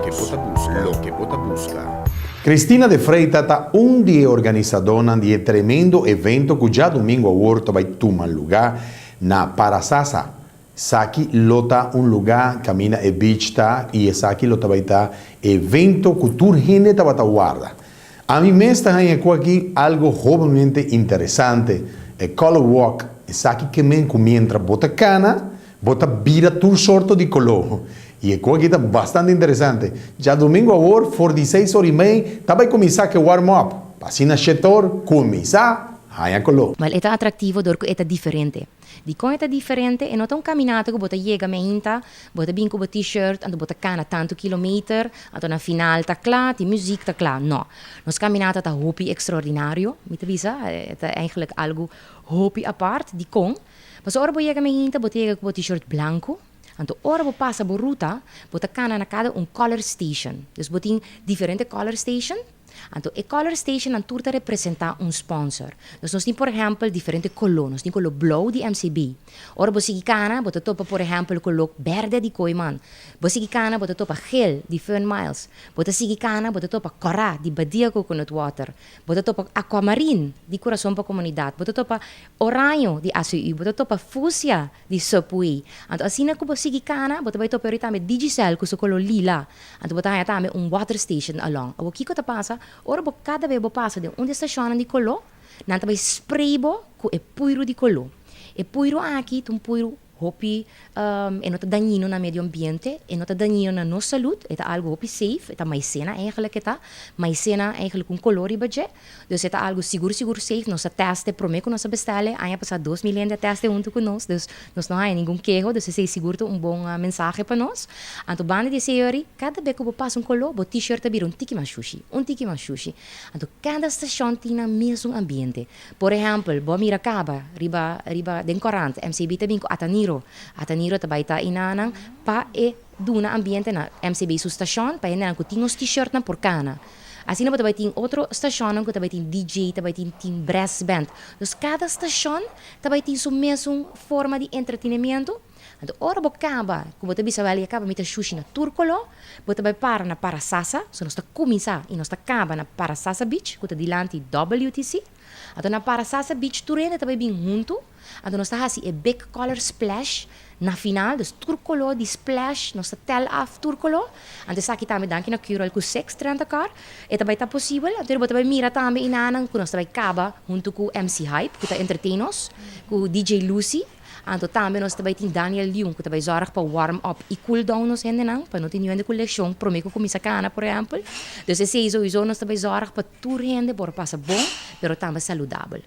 Loke bo ta buska. Loke bo ta buska. Cristina de Freita ta un di e organisadónan di e tremendo evento ku djadumingu awor ta bai tuma lugá na Parasasa. Esaki lo ta un lugá kaminda e beach ta i esaki lo ta bai ta evento ku tur hende tabata warda. Ami mes ta haña ku aki algu hobenmente interesante, e color walk, esaki ke men ku mientra bo ta kana, bo ta bira tur sorto di koló. I e ku aki ta bastante interesante. Djadumingu awor for di seis or i mei ta bai kuminsá ke warm up, pa asina shete or kuminsá haña koló. Wel, e ta atractivo dor cu e ta diferente. Dikon e ta diferente? E no ta un kaminata ku bo ta yega meinta, bo ta bin ku bo t-shirt, anto bo ta kana tantu kilometer, anto na final ta kla, tin muzik ta kla. No. Nos kaminata ta hopi ekstraordinario, mi ta bisa. E ta eigenlijk algu hopi apart. Dikon? Pasobra ora bo yega meinta, bo ta yega ku bo t-shirt blanku, anto ora bo pasa bo ruta, bo ta kana na kada un color station. Dus bo tin diferente color station. Anto e color stationnan tur ta representá un sponsor. Dus nos tin por ehèmpel diferente koló. Nos tin koló blou di MCB. Ora bo sigui kana bo ta topa por ehèmpel koló bèrdè di Kooiman. Bo sigui kana bo ta topa gel di Fun Miles. Bo ta sigui kana bo ta topa kòrá di Badia Coconut Water. Bo ta topa aquamarin di Kurason pa Komunidat. Bo ta topa oraño di ACU. Bo ta topa fusia di Subway. Anto asina ku bo sigui kana bo ta bai topa tambe Digicel ku su koló lila. Anto bo ta haña tambe un water station along. Awor kiko ta pasa? Ora bo kada bes bo pasa den un di e stashonnan di koló, nan ta bai spray bo ku e puiru di koló. E puiru aki ta un puiru hopi, e no ta dañino na medio ambiente, e no ta dañino na nos salud, e ta algu hopi safe, e ta maicena eigenlijk e ta, maicena eigenlijk un koló riba dje. Dus e ta algu sigur sigur safe, nos a test e prome ku nos a bestel e, aña pasá 2000 hende a test e huntu ku nos, dus nos no haña ningun keho, dus esei sigur ta un bon mensahe pa nos. Anto banda di esei yori, kada be ku bo pasa un koló, bo t-shirt ta bira un tiki mas shushi, un tiki mas shushi. Anto kada stashon tin nan mesun ambiente. Por ehèmpel, bo a mira kaba riba riba den korant, MCB ta bin ku Ataniro, Ataniro ta bai ta inanan pa e duna ambiente na MCB su stashon pa hendenan ku tin nos t-shirtnan por kana. Asina bo ta bai tin otro stashonnan ku ta bai tin DJ, ta bai tin tin brass band. Dus kada stashon ta bai tin su mesun forma di entretenimiento. Anto ora bo kaba ku bo ta bisa wèl ya kaba mi ta shushi na tur koló, bo ta bai para na Parasasa, so nos ta kuminsá i nos ta kaba na Parasasa Beach ku ta dilanti WTC. Anto na Parasasa Beach tur hende ta bai bin huntu. Anto nos ta hasi e big color splash na final, dus tur color di splash nos ta tel af tur color. Anto esaki tambe danki na Curol cu Six Trenta Car e ta bai ta posibel. Anto bo ta bai mira tambe inanan cu nos ta bai caba hunto cu MC Hype cu ta entertain nos, cu DJ Lucy. Anto tambe nos ta bai tin Daniel Leung cu ta bai zorg pa warm up y cool down nos hendenan pa no tin niun hende cu lesion prome cu cuminsa cana por ehempel. Dus esey sowiso nos ta bai zorg pa tur hende por pasa bon pero tambe saludabel.